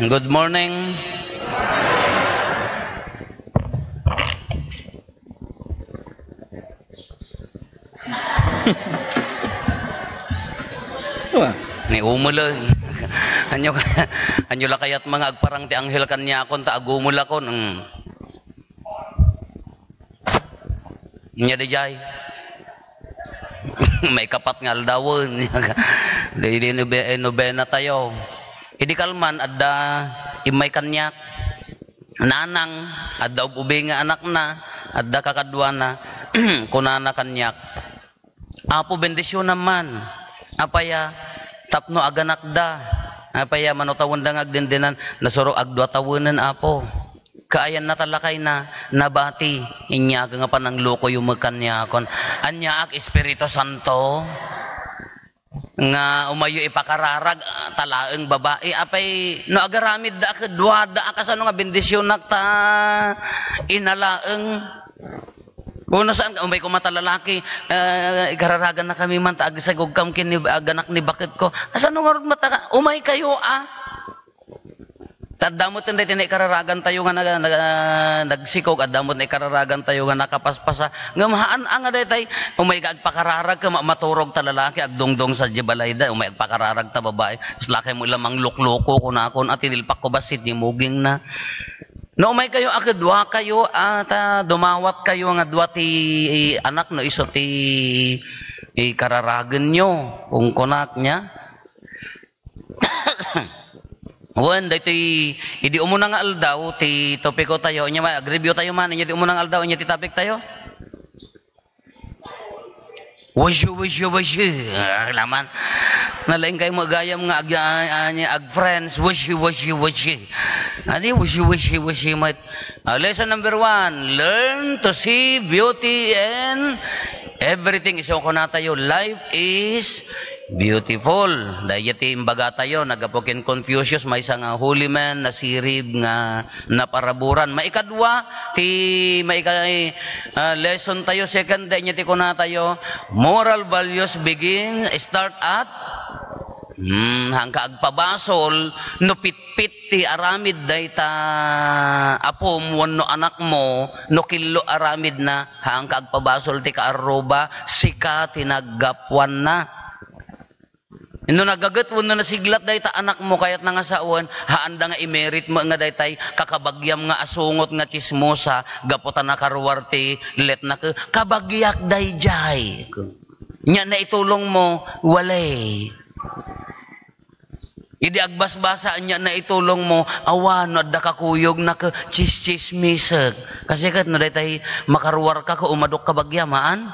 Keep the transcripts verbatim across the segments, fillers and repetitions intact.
Good morning. Wa. Ni umulon. Anyo, anyo la kayat mga agparang ti anghel kaniakon ta agumulakon. Mm. Nya di jay. Maikapat nga aldawen. Di, di nobe-, eh, nobena tayo. Idi kalman, adda immay kaniak. Nanang, adda ub-ubi nga anakna, adda kakaduana. Kunana kaniak, "Apo, bendisionam man. Apaya, tapno aganakda. Apaya, mano tawenda nga agdendenan, nasuro agdua tawenen, Apo." Kaayanna ta lakayna, nabati, inya nga pananglukoyo met kaniakon. Aniaak, Espiritu Santo, nga umayyo ipakararag, ah, ta laeng babai. Apay, no agaramidda a ket duada a kasano nga bendisionak ta ina laeng? Kuno saan, umay koma ta lalaki, eh, ikararaganna kami man ta agsagogkam ken ni, aganak ni baketko. Kasano ngarud met ta, umay kayo, ah? Ta adda met daytoy naikararagantayo nga nag-, nag-, nagsikog, adda met naikararagantayo nga nakapaspasa. Ngem haan a nga daytoy, umay ka agpakararag ket ma-, maturog ta lalaki, agdungdong sadiay balayda, umay agpakararag ta babai. Kas lakay mo ila manglukloko, kunakon, a tinilpakko bassit ni mugingna. No umay kayo a kadua kayo, a ta dumawat kayo nga dua ti anak no isu ti ikararagenyo, kunkunak nia. Wen, daytoy idi umuna nga aldaw ti topiko tayo, nya ma-, agreview tayo man, nya ti umuna nga aldaw, nya ti topic tayo. Wishy, wishy, wishy. Ah, laman. Nalaing kayo magayam nga ag-, ah, ah, nya, ag-friends. Wishy, wishy, wishy. Adi, wishy, wishy, wishy, mate. Ah, lesson number one, learn to see beauty in everything. Isu kunatayo, life is beautiful. Daydiay ti imbagatayo, naggapu ken Confucius, maysa nga holy man, nasirib nga naparaburan. Maikadua, ti maika-, ah, lesson tayo, second, daydiay ti kunatayo, moral values begin, start at Hmm, haanka agpabasol no pitpit ti aramid dayta apom wenno anakmo, no killo aramidna, haanka agpabasol ti kaarruba, sika ti naggapuanna. No nagaget wenno nasiglat dayta anakmo, kayatna nga sawen, haanda nga imerit met nga daytay kakabagiam nga asungot nga tsismosa gapu ta nakaruar ti letna ket kabagiak daydiay. Nya naitulongmo, walay. Idi agbasbasa, nya naitulongmo, awan, no adda kakuyogna ket tsistsismisek. Kasi ket no daytay makaruarka ket umadok kabagiam, haan?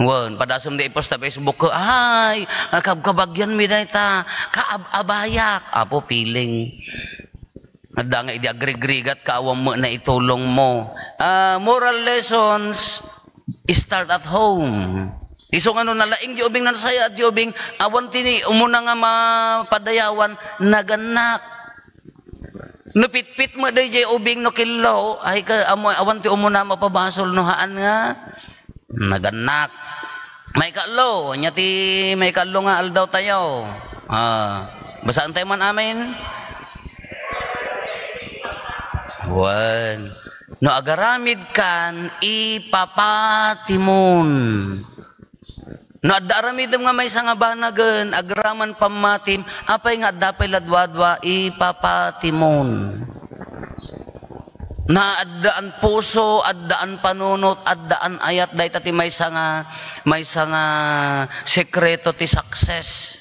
Wen, padasem da i-post ta Facebook ket, "Ay, kabkabagianmi dayta, kaab-abayak." Apo, feeling. Adda nga idi agrigrigat ka, awan met naitulongmo. Ah, moral lessons, start at home. Isu nga no nalaing di ubing, nasayaat di ubing, awan ti umuna nga mapadayawan, nagannak. No pitpit met daydiay ubing, no killo, ay ka, amo, awan ti umuna mapabasol no haan nga nagannak. Maikatlo, ania ti maikatlo nga aldaw tayo? Ah, basaan tayo man amin? Wen. No agaramidkan, ipapatimon. No adda aramidem nga maysa nga banagen, agraman pammatim, apay nga adda pay la duadua, ipapatimon. Naaddaan puso, addaan panunot, addaan ayat, dayta ti maysa nga, maysa nga sekreto ti success.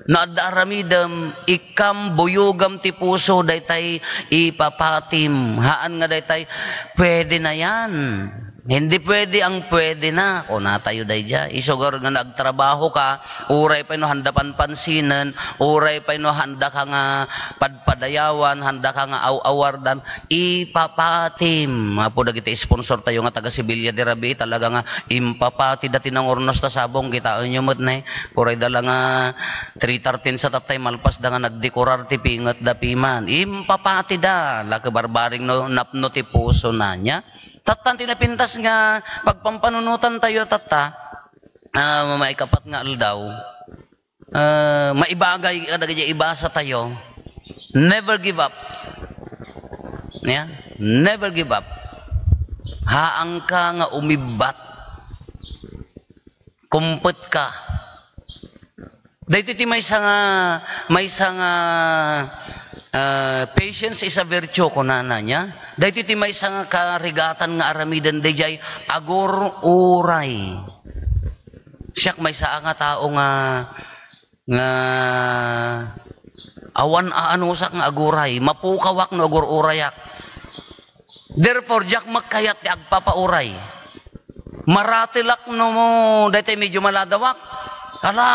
No adda aramidem, ikkam, buyogam ti puso, daytay ipapatim. Haan nga daytay, pwede na yan. Hindi pwede ang pwede na. Kunatayo daydiay. Isu garud nga nagtrabaho ka, uray pay no handa panpansinen, uray pay no handa ka nga padpadayawan, handa ka nga aw-awardan, ipapatim. Apo dagiti sponsor tayo nga taga Sevilla de Rabi, talaga nga impapati da ti nangurnos ta sabong, kitaenyo met ne. Uray da la nga three thirteen sa tattay, malpas da nga nagdekorar ti pinget da piman. Impapati da, la ket barbareng no napno ti puso na nia. Tattan ti napintas nga pagpampanunotan tayo tatta, ah, maikapat nga aldaw, ah, maibagay kadagiti ibasa tayo. Never give up. Yeah? Never give up. Haanka nga umibbat. Kumpetka. Daytoy ti maysa nga, maysa nga, ah, patience is a virtue, kunana niya. Daytoy ti maysa nga karigatan nga aramiden dayjay agur-uray. Siak maysa nga tao nga, nga awan aanusak nga aguray. Mapukawak no agur-urayak. Therefore, diak met kayat ti agpapauray. Maratelak no mo, daytay medyo maladawak. Ala,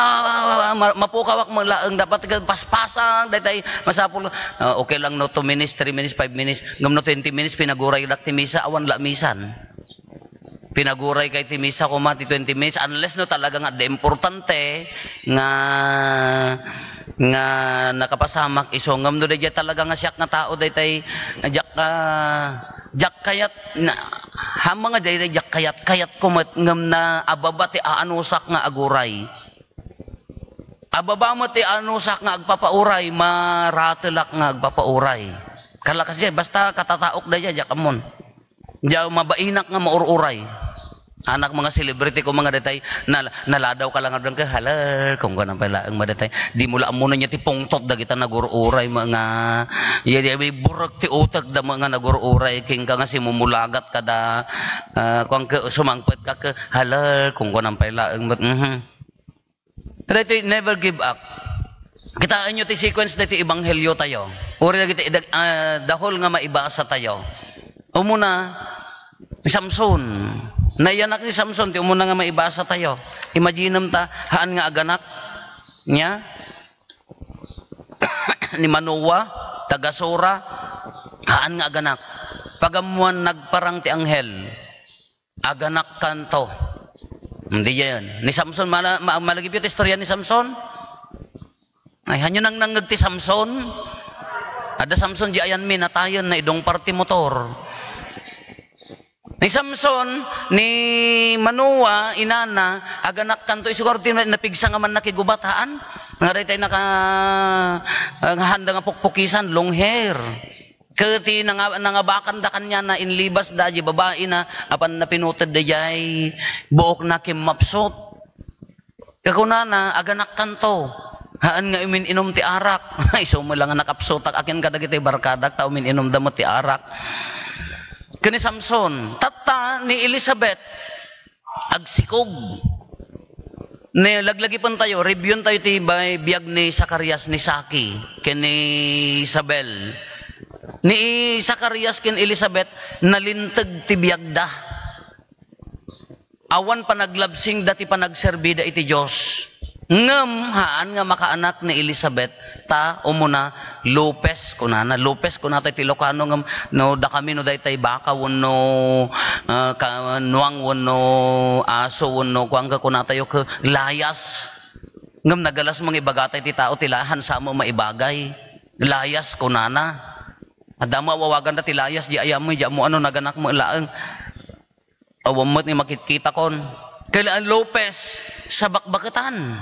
ma-, mapukawak mo laeng, dapat ka paspasan, daytay masapul. Ah, okay lang no two minutes, three minutes, five minutes, ngem no twenty minutes, pinaguraydak ti misa, awan la misan. Pinaguraykay ti misa koma ti twenty minutes, unless no talaga nga adda importante nga, nga nakapasamak isu. Ngem no daydiay talaga nga siak nga tao, daytay, diak, ah, diak kayat, na, hama nga daydiay diak kayat, kayat ko met, ngem na ababa ti aanusak nga aguray. Ababa met ti aanusak nga agpapauray, maratelak nga agpapauray. Kalakas diay, basta katataok daydiay, diak ammon. Diay mabainak nga maur-uray. Anak, mga celebrity ko, mga detay, nal-, naladaw ka lang nga, "Hello," kung kuwan pay laeng mga detay. Di mo la ammo na niya ti pungtot, dagita nagur-uray, mga, iya, iya, may burek ti utek da, mga nagur-uray, king ka nga simumulagat ka da, ah, kuwan ka, sumangpet ka ka, "Hello," kung kuwan pay laeng, but, mhm. Daytoy, never give up. Kitaenyo ti sequence daytoy ebanghelyo tayo. Uri dagiti, dag-, ah, dahul nga maibasa tayo. Umuna, ni Samson. Nayanak ni Samson, ti umuna nga maibasa tayo. Imaginem ta, haan nga aganak. Nia? Ni Manoa, taga Sora, haan nga aganak. Pagammuan, nagparang ti anghel. Aganakkanto. Diay yan. Ni Samson, mala-, ma-, malagipyo ti istorya ni Samson? Ay, hanyo nangnangngeg ti Samson? Adda Samson, diay ayanmi, natayen, naidungpar ti motor. Ni Samson, ni Manoa, inana, aganakkanto, isu karo ti napigsa nga mannakigubat, haan? Nga daytay naka-, ah, nga handa nga pukpukisan, long hair. Ket ti nanga-, nangabakanda kaniana, inlibasda, diay babaina, apan napinuted daydiay buokna, kimmapsut. Ket kunana, "Aganakkanto, haan nga umin-inum ti arak." Isu met la nga nakapsutak akin kadagiti barkadak ta umin-inumda met ti arak. Ken ni Samson, tatta ni Elisabet, agsikog. Ne, laglagipentayo, reviewentayo ti bay-, biag ni Zacarias, ni Saki, ken ni Isabel. Ni Zacarias ken Elisabet, nalinteg ti biagda. Awan panaglabsingda ti panagserbida iti Dios. Ngem haan nga makaanak ni Elisabet, ta umuna, Lopez kunana. Lopez kunatayo ti Ilocano, ngem no dakami no daytay baka wenno, ah, ka-, nuang wenno aso wenno kuan ka kunatayo ke layas. Ngem nagalas mangibagatayo ti tao ti la-, hansa met maibagay. Layas kunana. Adda met awawaganda ti layas, diay ammo, diay ammo ano, naganak met laeng. Awan met ni makitkitakon. Kailangan Lopez, sabakbaketan.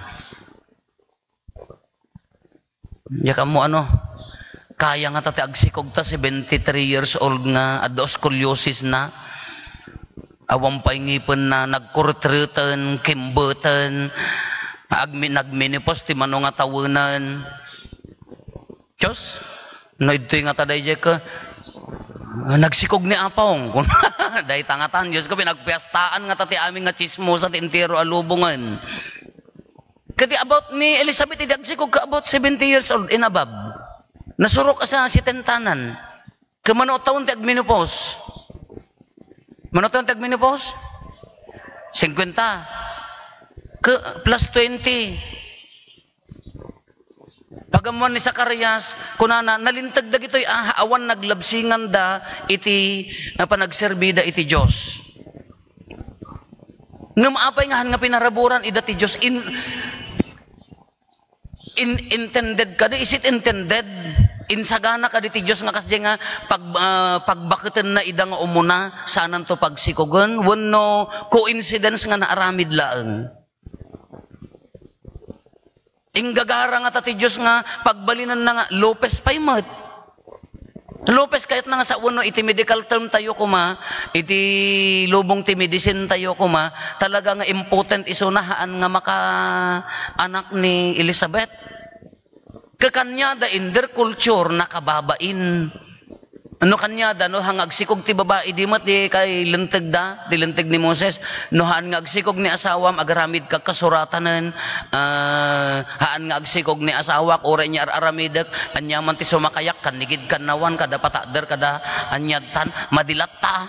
Diak ammo ano, kaya ngata ti agsikog ta, seventy-three years old nga, adda scoliosis na. Awan pay ngipenna, nagkuretreten, kimbeten, agmi-, nagmenopause ti mano nga tawenen. Diyos, no idtoy ngata daydiay ka, "Ah, nagsikog ni Apong." Dayta ngatan, Diyos ko, pinagpiastaan ngata ti amin nga tsismosa ti entero a lubongen. Kadi about ni Elizabeth, idi agsikog ka about seventy years old and above. Nasurok a sa setentanan. Ket mano tawen ti agmenopause? Mano tawen ti agmenopause? Singkwenta. Ke, plus twenty. Pagammuan ni Zacarias, kunana, nalinteg dagitoy, ah, awan naglabsinganda iti, ah, panagserbida iti Dios. Ngem apay nga han nga pinaraburan ida ti Dios? In, in, intended kadi? Is it intended? Insagana kadi ti Dios nga kasdiay nga pag-, ah, pagbaketenna ida nga umuna, saananto pagsikogen? Wenno coincidence nga naaramid laeng? Inggagara ngata ti Dios nga pagbalinenna nga Lopez pay met. Lopez kayatna nga sa wenno iti medical term tayo koma, iti lubong ti medicine tayo koma, talaga nga impotent isuna, haan nga makaanak ni Elizabeth. Kaniada, in their culture, nakababain. No kaniada, no, haan nga agsikog ti babai, di met di kay lentegda, ti lenteg ni Moses. No haan nga agsikog ni asawam, agaramid ka kasuratanen, ah, haan nga agsikog ni asawak, uray nia ar-aramidek, ania man ti sumakayak, kannigid, kannawan, kada patader, kada aniadtan, madilatta.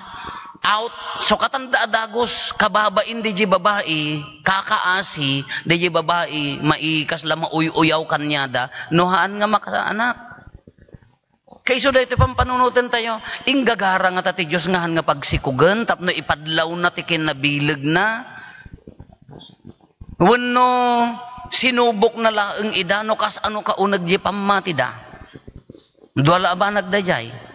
Out. So, katanda a dagus, kababain di di babai, kakaasi di di babai, mai-, kasla mauy-uyaw kaniada, no haan nga makaanak. Kaiso daytoy pampanunoten tayo, inggagara ngata ti Dios nga haan nga pagsikogen tapno ipadlawna ti kinabilegna. Wenno sinubokna laeng ida no kasano kauneg di pammatida. Dua la a banag daydiay.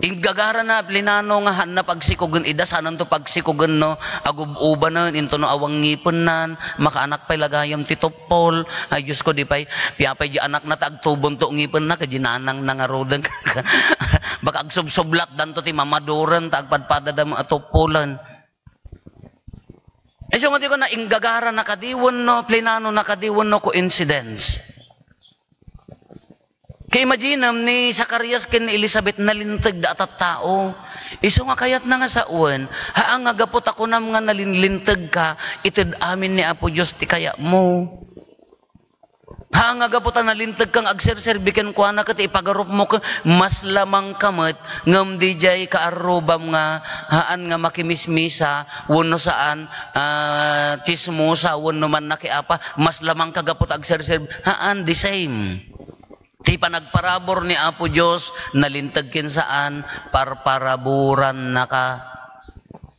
Inggagarana, plinano nga haanna pagsikogen ida, sananto pagsikogen no agub-ubanen, intono awan ngipennan, makaanak pay la gayam ti tuppol. Ay, Diosko, di pay, piapay di anakna ta agtubonto ngipenna, ket di nanangna ngaruden. Baka agsubsublatdanto ti mamaduren, ta agpadpadada met a tuppolen. Isu nga ti kuna, inggagarana kadi wenno plinanona kadi wenno coincidence? Kaimaginem ni Zacarias ken ni Elizabeth, nalintegda a tattao. Isu nga kayatna nga sawen, haan nga gapu ta kunam nga nalinlintegka, ited amin ni Apo Dios ti kayatmo. Haan nga gapu ta nalintegka nga agserserbi kenkuana ket ipagarupmo ken mas lamangka met ngem didiay kaarrubam nga haan nga makimismisa wenno saan, ah, tsismosa wenno man nakiapa, mas lamangka gapu ta agserserbi, haan, the same. Ti panagparabur ni Apo Dios, nalinteg ken saan, parparaburannaka.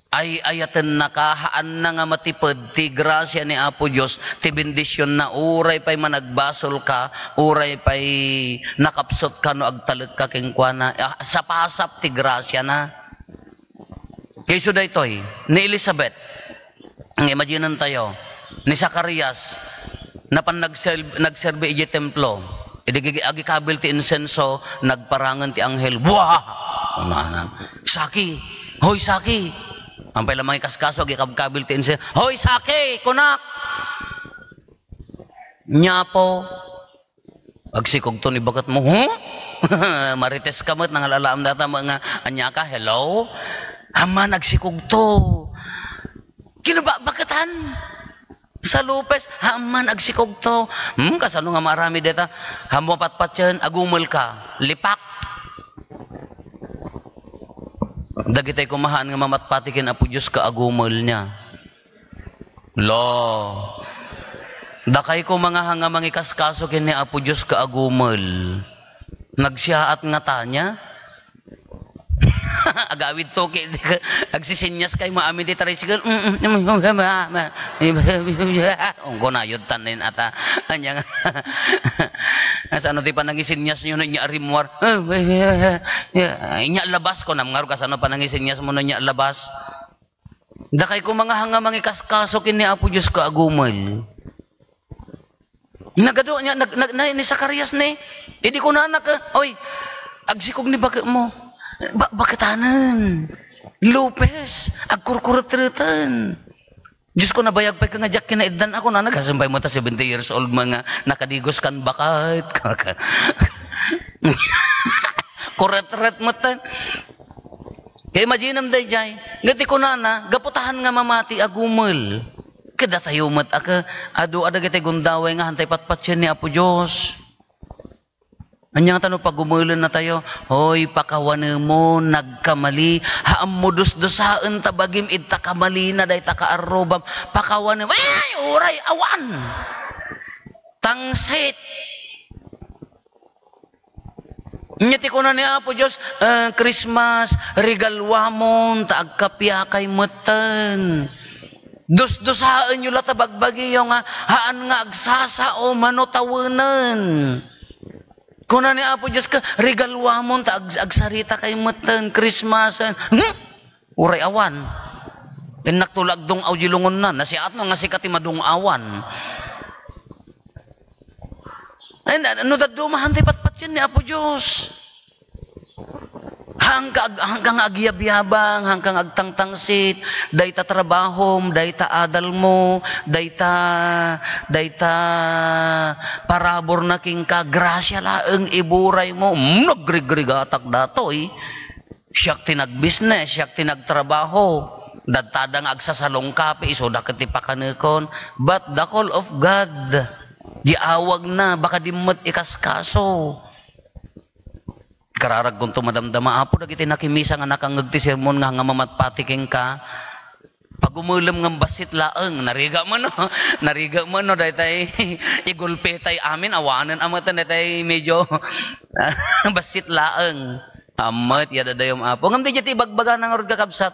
Ay-ayatennaka, haanna nga matiped ti grasia ni Apo Dios, ti bendisionna, uray pay managbasolka, uray pay nakapsutka no agtalekka kenkuana. Ah, sapasap ti grasiana. Kaiso daytoy, ni Elizabeth, ang imaginen tayo, ni Zacarias, napan nagsel-, nagserbi idiay templo. Idi agi-, agikabil ti insenso, nagparangen ti anghel. Wah! Kunana, "Saki! Hoy, Saki!" Ampay la mangikaskaso, agikabkabil ti insenso. "Hoy, Saki! Kunak!" "Nia, Apo." "Agsikogto ni baketmo." "Huh?" Marites ka met, nangalalaam data nga, ania ka, "Hello?" "Aman, agsikogto." Kinubabaketan. Sa Lopez, "Aman, agsikogto." Hmm, kasano nga maaramid deta? Haanmo patpatien, agumel ka. Lipak. Dagitay kumahaan nga mamatpati ken Apo Dios ka agumel nia. Lo. Dakay ko manga nga mangikaskaso ken ni Apo Dios ka agumel. Nagsiaat nga tania. Agawid to ki-, agsisinyas kay maamin ti tricycle. Mm, mm, mm, mm, mm. Unggo nayod tanin ata. Anya nga. Asano ti panangisinyas nyo no inya rimwar? Inya labas ko namngar kasano panangisinyas mo no inya labas. Dakay ko manga nga mangikaskaso ken ni Apo Dios ka agumel. Nagadu nia, nag-, nag-, na, ni Zacarias ni. Idi kunana ka, "Oy, agsikog ni baketmo." Ba-, baketanen. Lopez, agkurkuretreten. "Diosko, nabayag pay ka nga diak kinaiddan ako, nana, gasem pay mo ta seventy years old mga nakadigos kan baket." Kuretret mo tan. Kay imaginem daydiay, nga ti kunana, gapu ta haan nga mamati agumel. Kadatayo met a ka-, adu a dagiti gundaway nga hantay patpatien ni Apo Dios. Ania nga ta no pagumelen natayo, "Hoy, pakawanemon, nagkamali. Haanmo dusdusaen ta bagim ita kamalina dayta kaarrubam. Pakawanem." Ay, uray, awan! Tangsit! Nia ti kuna ni Apo Dios, eh, Christmas, regaluamon, ta agkapiakay metten. Dusdusaenyo la ta bagbagiyo nga haan nga agsasao mano tawenen. Kuna ni Apo Dios ka, regaluamon, ta ag-, agsaritakay metten, Christmasen. Hmm? Uray awan. Innak to la agdung-aw di lungonnan. Nasiatno nga sika ti madung-awan. And, uh, no dadduma, han ti patpatien ni Apo Dios. Hangka ag-, hangka nga agyabyabang, hangka nga agtangtangsit, dayta trabahom, dayta adalmo, dayta, dayta paraburna kenka, grasia laeng iburaymo. Mm, nagrigrigatak datoy. Siak ti nagbisnes, siak ti nagtrabaho. Dadtada nga agsasalongkape, isuda ket ti pakanekon. But the call of God, di awagna, baka dimmet ikaskaso. Kararagkonto madamdama, Apo, dagiti nakimisa nga nakangngeg ti sermon nga, nga mamatpati kenka. Pagumelem ngem bassit laeng, nariga man, no? Nariga man, no? Daytay igulpetay amin, awanen a metten, daytay medyo bassit laeng. Ammet, ya dadayom, Apo. Ngem diay ti ibagbagana ngarud, kakabsat,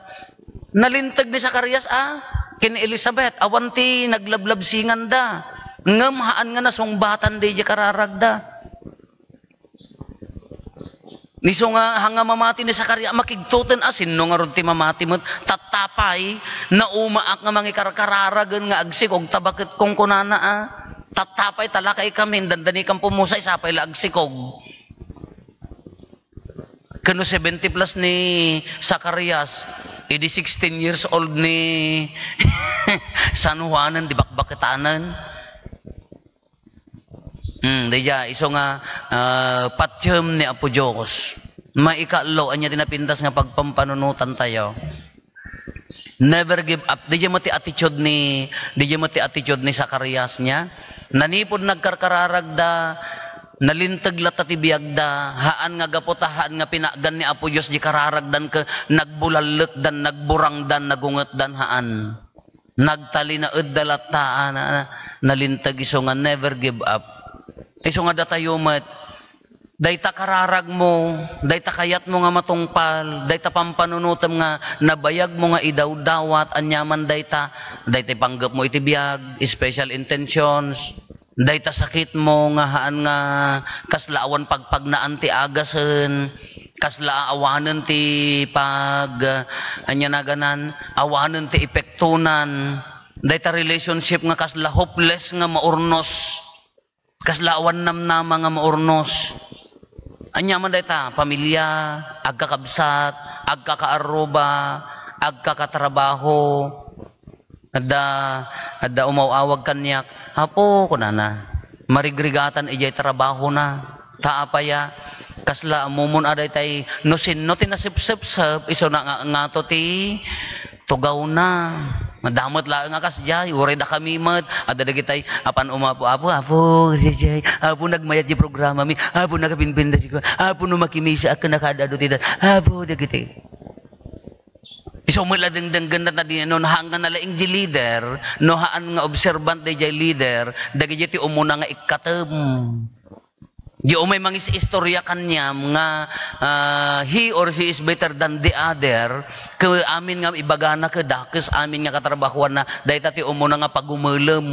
nalinteg ni Zacarias, a, ken ni Elizabeth, awan ti naglablabsinganda. Ngem haan nga nasungbatan diay kararagda. Isu nga, hanga mamati ni Zacarias, makigtoten a, sinno ngarud ti mamati met? Tatta pay, naumaak nga mangikarkararagen nga agsikog, ta baket kunkunana a, tatta pay, talakaykami, dandani kan pumusay, sapay la agsikog. Ken no seventy plus ni Zacarias, idi sixteen years old ni San Juanen, di bakbaketanen. Hmm, daydiay, isu nga, ah, patiem ni Apo Dios. Maikaallo, ania ti napintas nga pagpampanunotan tayo? Never give up. Daydiay met ti attitude ni, daydiay met ti attitude ni Zacarias niya. Nanipud nagkarkararagda, nalinteg latta ti biagda, haan nga gapu ta haan nga pinagan ni Apo Dios di kararagdan ket nagbulalletdan, nagburangdan, nagungetdan, haan. Nagtalinaedda latta a na-, nalinteg isu nga never give up. Isu nga datayo met, dayta kararagmo, dayta kayatmo nga matungpal, dayta pampanunotem nga nabayagmo nga idawdawat, aniaman dayta, dayta panggepmo iti biag, special intentions, dayta sakitmo nga haan nga kasla awan pagpagnaan ti agasen, kasla awanen ti pag-, ania naganan, awanen ti epektonan, dayta relationship nga kasla hopeless nga maurnos, kasla awan namnama nga maurnos. Aniaman dayta, pamilia, agkakabsat, agkakaarruba, agkakatrabaho. Adda, adda umaw-awag kaniak, "Apo," kunana, "marigrigatan idiay trabahona. Ta apay a, kasla ammom a daytay, no sinno ti nasepsepsep, isuna nga, ngato ti tugawna." Adda met laeng a kasdiay, uray dakami met, adda dagitay, apan umapo, "Apo, Apo, kasdiay, Apo, nagmayat ti programami, Apo, nakapinpinda ti ko, Apo, no makimisa, ken nakaad-adu ti dat-, Apo," dagiti. Isu met la dengdenggenna ta di, no haan nga nalaing di leader, no haan nga observant daydiay leader, dagiti ti umuna nga ikkatem. Di umay mangis-istorya kaniam nga, ah, he or she is better than the other, ket amin nga ibagana ket dakes amin nga katrabahoanna, dayta ti umuna nga pagumelem.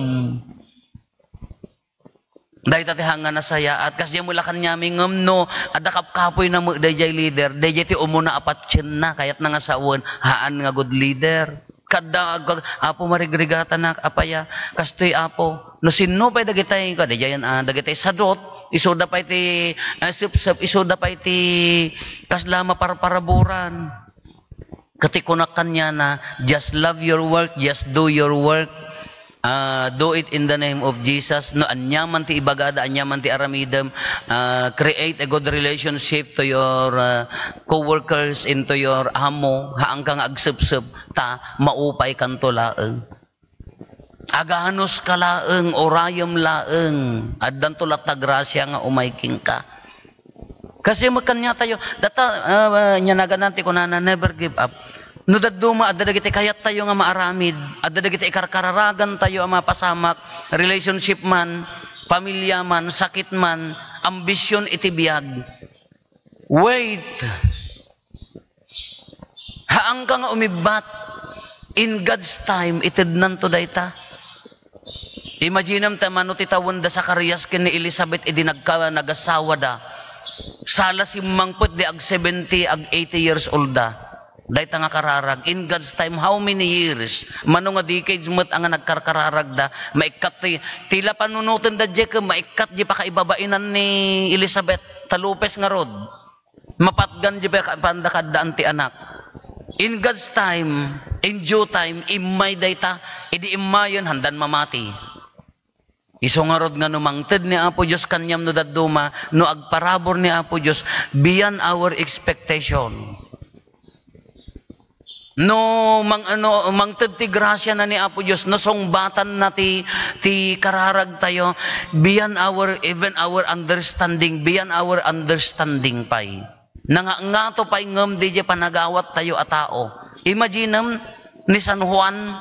Dayta ti hanga nasayaat. Kasdiay met la kaniami, ngem no adda kapkapoyna met daydiay leader, daydiay ti umuna a patienna, kayatna nga sawen, haan nga good leader. Kadda, ag-, "Apo, marigrigatanak, apay a, kastoy, Apo." No sinno pay dagitay, kadaydiayen, ah, dagitay sadot, isuda pay ti, ah, sepsep, isuda pay ti kasla maparparaburan. Ket ti kunak kaniana, "Just love your work, just do your work. Ah, do it in the name of Jesus." No, aniaman ti ibagada, aniaman ti aramidem, ah, create a good relationship to your, ah, co-workers and to your amo. Haanka nga agsepsep, ta maupay kanto laeng. Aganos ka laeng, urayem laeng, addanto latta grasia nga umay kenka. Kasi met kaniatayo, data, ah, nia naganan ti kunana, never give up. No dadduma, adda dagiti kayattayo nga maaramid, adda dagiti ikarkararagantayo a mapasamak, relationship man, pamilia man, sakit man, ambition iti biag. Wait. Haanka nga umibbat. In God's time, itednanto dayta. Imaginem ta mano ti tawen da Zacarias ken ni Elizabeth idi nagka-, nagasawada. Sala simmangpet di ag seventy, ag eighty years old da. Dayta nga kararag, in God's time, how many years? Mano nga decades met a nga nagkarkararagda, maikkat ti, ti la panunotenda diay ket maikkat diay pakaibabainan ni Elizabeth ta Lopez ngarud. Mapatgan diay paka-, panda kaddaan ti anak. In God's time, in due time, immay dayta, idi immayen, handan mamati. Isu ngarud nga no mangted ni Apo Dios kaniam no dadduma, no agparabur ni Apo Dios, beyond our expectation. No mang-, no mangted ti grasya na ni Apo Dios, no sungbatan na ti, ti kararag tayo, beyond our, even our understanding, beyond our understanding pay. Nangangato pay ngem diay panagawat tayo a tao. Imaginem ni San Juan,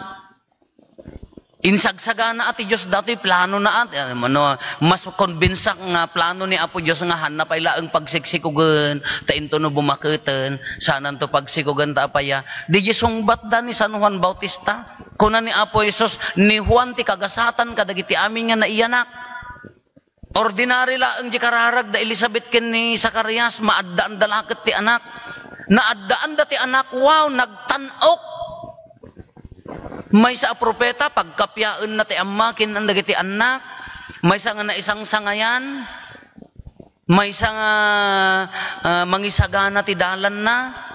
insagsagana a ti Dios datoy plano na at, eh, no, mas konbinsak nga plano ni Apo Dios nga hanna pay laeng pagsiksikogen, ta into no bumaketen, sananto pagsiksikogen ta apaya. Diay sungbatda ni San Juan Bautista. Kuna ni Apo Jesus, ni Juan ti kagasatan kadagiti amin nga naiyanak. Ordinary laeng diay kararag da Elizabeth ken ni Zacarias, maaddaanda la ket ti anak. Naaddaanda ti anak, wow, nagtan-ok. Maysa a propeta, pagkapiaenna ti amma ken dagiti annak. Maysa nga naisangsangayan. Maysa nga, ah, mangisagana ti dalanna.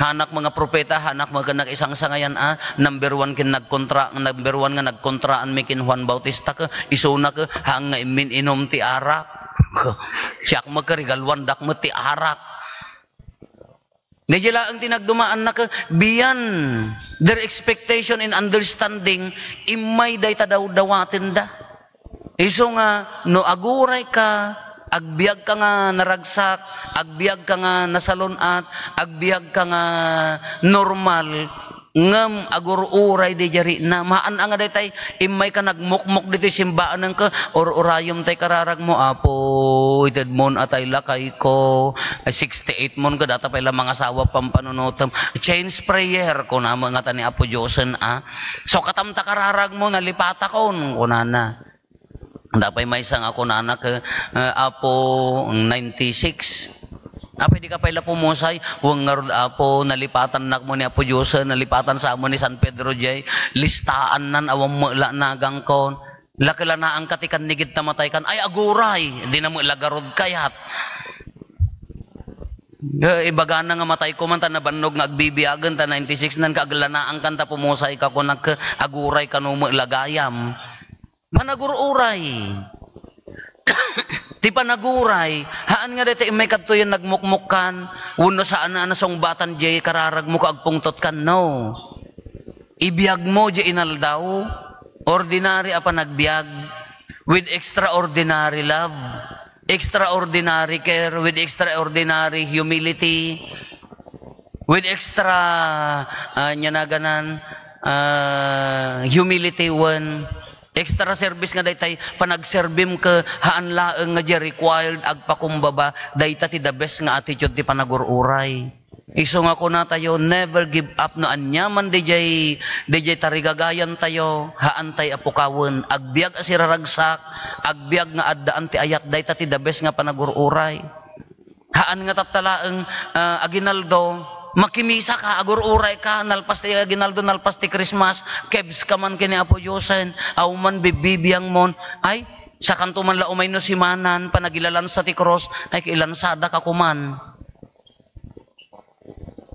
Hanak mga propeta, hanak mga nakaisangsangayan a, number one ken nagkontra, number one nga nagkontraan mi ken Juan Bautista ke, isuna ke, haan nga immin-inum ti arak. Siak met ke, rigaluandak met ti arak. Daydiay laeng ti nagdumaanna ke, beyond their expectation and understanding, immay dayta dawdawatenda. Isu nga, no aguray ka, agbiag ka nga naragsak, agbiag ka nga nasalun-at, agbiag ka nga normal, ngem agur-uray diay jarina. Haan a nga daytay, immay ka nagmukmok ditoy simbaanen ke, ur-urayem tay kararag mo, Apo, ited mon atay lakay ko, sixty-eight mon ke, data pay la mangasawa pampanunotem. Change prayer, kuna met ngata ni Apo Diosen, a. So, katam ta kararag mo, nalipatakon, kunana. Dapay maysa nga kunana ke, eh, Apo, ninety-six. Apay di ka pay la pumusay? Wen ngarud, Apo, nalipatannak mo ni Apo Dios, eh, nalipatan sa amo ni San Pedro jay, listaannan, awan met la nagangkon. Lakelanaanka ti kannigid ta mataykan. Ay, aguray! Di na met la garud kayat. Eh, ibagana nga matayko man ta nabannog nga agbibiagen ta ninety-six nan ka aglanaankan ta pumusay ka kunak, aguray kano met la gayam. Panagur-uray. Ti panaguray, haan nga dayta immay kadtoyen nagmukmukkan, wenno saan a nasungbatan jay kararagmo ka agpungtotkan, no. Ibiagmo jay inaldaw, ordinary a panagbiag, with extraordinary love, extraordinary care, with extraordinary humility, with extra, ah, ania naganan, ah, humility wen extra service nga daytay panagserbim ke haan laeng nga di required agpakumbaba, dayta ti the best nga attitude ti panagur-uray. Isu nga kunatayo, never give up no aniaman dayjay, dayjay tarigagayan tayo, haan tay a pukawen, agbiag a siraragsak, agbiag nga addaan ti ayat, dayta ti the best nga panagur-uray. Haan nga tatta laeng, ah, aginaldo, makimisa ka, agur-uray ka, nalpas ti aginaldo, nalpas ti Christmas, kebs ka man ken ni Apo Diosen, aw man bibbibiang mon, ay, sakanto man la umay no simanan, panagilalansa ti krus, ay, kailansada ka kuman.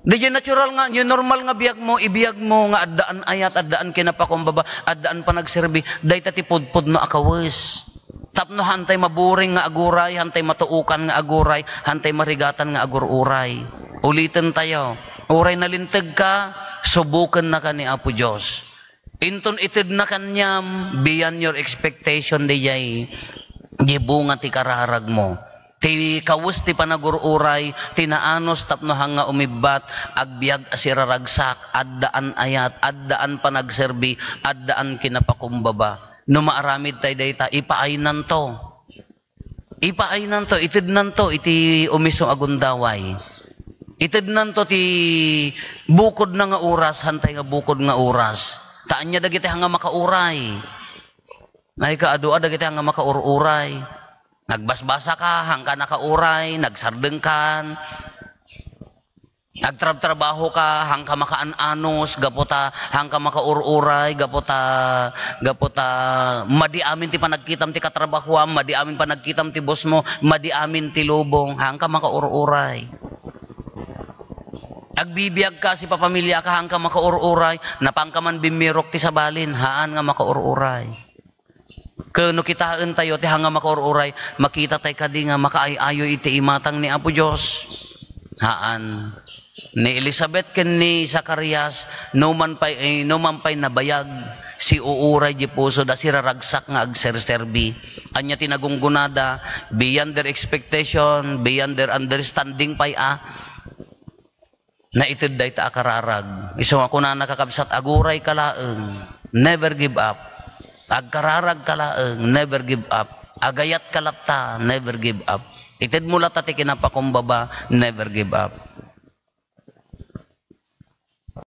Dayjay natural nga, yung normal nga biag mo, ibiag mo nga addaan ayat, addaan kinapakumbaba, addaan panagserbi, dayta ti pudpudno a kawes. Tapno hantay maburing nga aguray, hantay matuokan nga aguray, hantay marigatan nga agur-uray. Uliten tayo, uray nalinteg ka, subuken naka ni Apo Dios. Inton ited na kaniam, beyond your expectation, dayjay, di bunga ti kararag mo. Ti kawes ti panagur-uray, ti naanus tapno hanga umibbat, agbiag a siraragsak, addaan ayat, addaan panagserbi, addaan kinapakumbaba. No maaramid tay dayta, ipaaynan to. Ipaaynan to, ited nan to, iti umiso a gundaway. Ited nan to ti bukod na nga oras, hantay nga bukod nga oras. Ta ania dagiti nga makauray. Nay ka, adu a dagiti nga makaur-uray. Nagbasbasa ka, hangka nakauray, nagsardengkan. Agtrabtrabaho ka, haanka makaan-anus, gapu ta haanka makaur-uray, gapu ta, gapu ta madi amin ti panagkitam ti katrabahoam, madi amin panagkitam ti boss mo, madi amin ti lubong, haanka makaur-uray. Agbibiag ka, sipapamiliaka, haanka makaur-uray, napanka man bimmirok ti sabalin, haan nga makaur-uray. Ken no kitaentayo ti haan nga makaur-uray, makita tay kadi nga makaay-ayo iti imatang ni Apo Dios. Haan. Ni Elizabeth ken ni Zacarias, no man pay, eh, no man pay nabayag, siuuray di pusoda, siraragsak nga agserserbi. Ania ti nagunggunada, beyond their expectation, beyond their understanding pay a. Naited dayta a kararag. Isu nga kunana, kakabsat, aguray ka laeng, never give up. Agkararag ka laeng, never give up. Agayat ka latta, never give up. Ited mo latta ti kinapakumbaba, never give up.